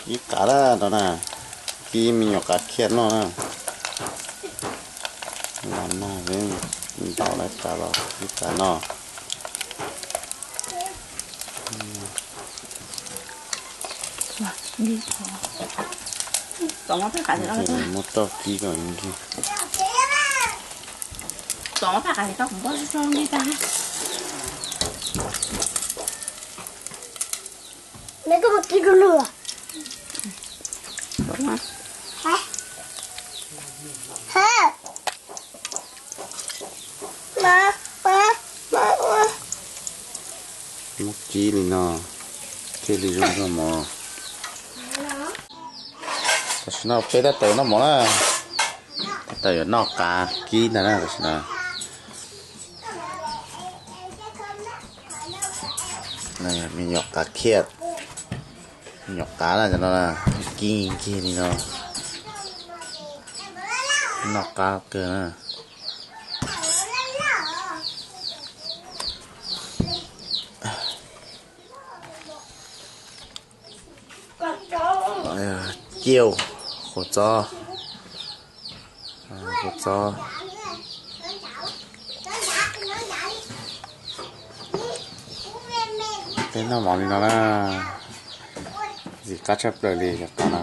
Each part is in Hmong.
Kib qav lawm no na, kib me nyuam qav khiaj noj na. Los nag, ntaus lawv qav los kib qav noj. Muab roj kib kom nkig. Muab kib li no thiaj li zoo noj mov. Tam sim no peb tab tom noj mov na, tab tom yuav noj qav kib ntag na tam sim no. Me nyuam qav khiaj, me nyuam qav na cov no, kib nkig li no, noj qab kawg na. Ciaj, qhuav txob, qhuav txob. Peb noj mov li no na, ntxim qab tshaj plaws li cov qav no.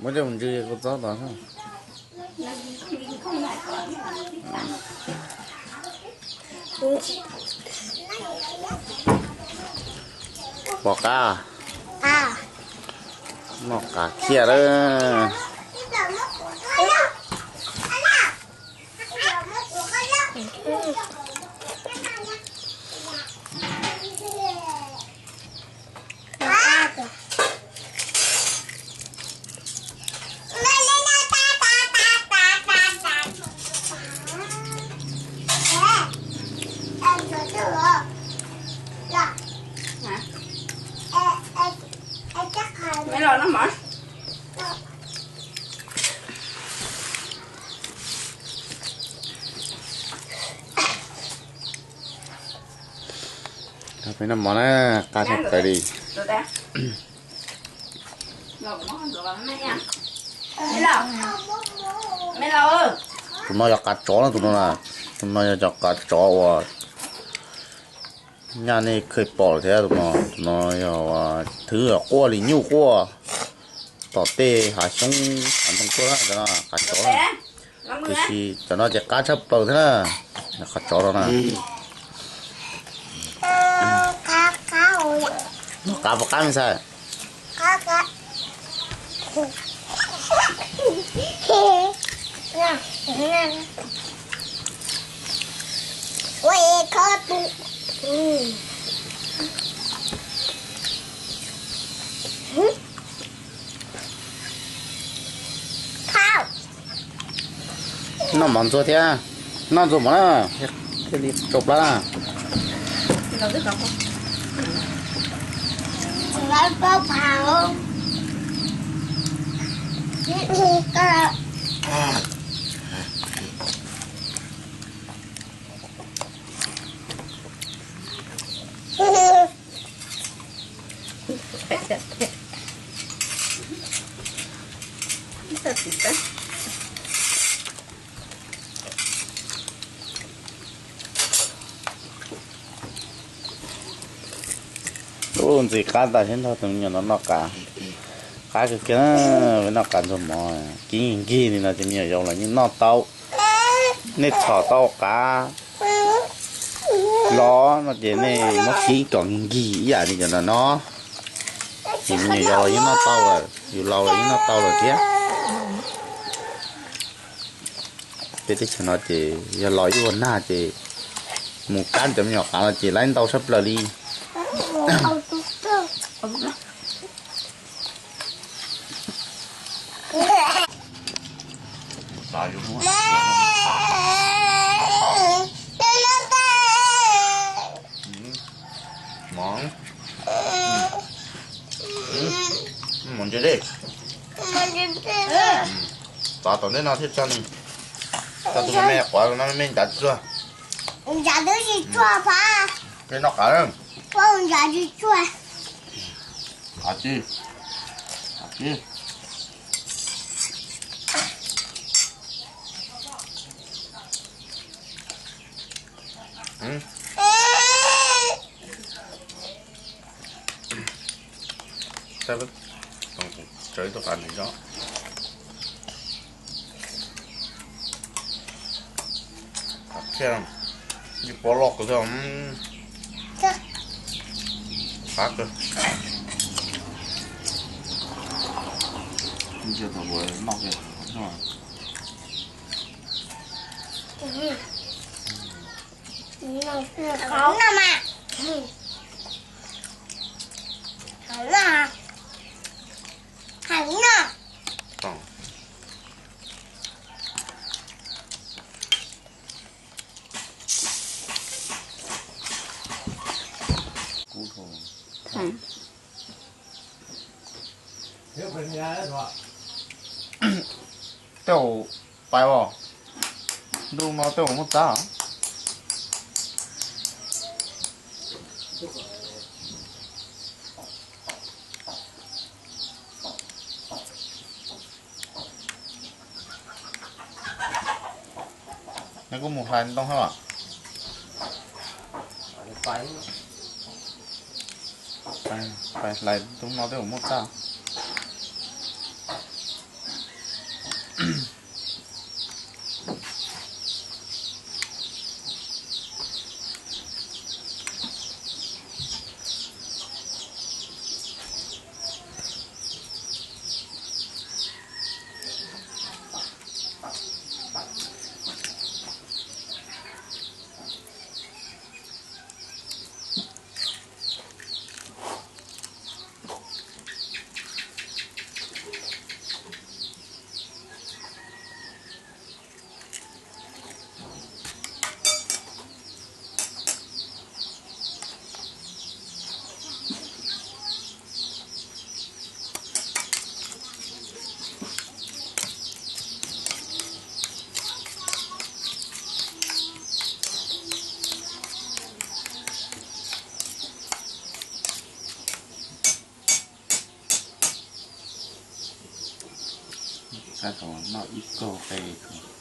Muab coj mus ntsw qhuav txob tod. Pom qab, noj qav khiaj lawm. Peb noj mov na, qab tshaj plaws li. Tus no yog qav tsov na, tus no, tus no yog cov qav tsov uas nyaj nej kheev pom thiab. Tus no, tus no yog thwv quaj li nyuj quaj tom tej hav xyoob hav ntoo tuaj na, cov no qav tsov na. Tiam sis cov no ces qab tshaj plaws thiab na, qav tsov no na. Noj qav puas qab me ntxhais? Noj mov ntxuag thiab, noj ntxuag mov na, thiaj li tsau plab na. Ub, ntxim qab tas thiab nrog tus me nyuam no noj qav. Qab kawg kiag, noj qav ntxuag mov, kib nkig li no ces me nyuam yaus los yeej noj tau. Nej txhom tau qav los no ces nej muab kib kom nkig ib yam li cov no no, ces me nyuam yaus los yeej noj tau lawm, yus laus los yeej noj tau lawm thiab. Peb teb chaws no ces yog los ib ua nag ces mus kab cov me nyuam qav no ces laib ntau tshaj plaws li. Mov ntse dej, tov tom ntej no thiaj txog ni. Txog tus me me quav no me me ncav tsis txuag. Peb noj qav na. Ua ntshav tsis tsuag. Qab tib, qab tib. Tsawv ib tug qab nws zog. Qab thiab, ib pob loj kawg thiab. Qab kawg. Ntsia thaum kuv noj kiag. Noj mas. Noj. Noj. Kub dhau. Tej zaum pais os, ntuj no tej zaum muaj txaj. Neb kuj mus hlais ntoo thiab os. Pais hlais ntoo no tej zaum muaj txaj. Kab tau noj ib kauj qe.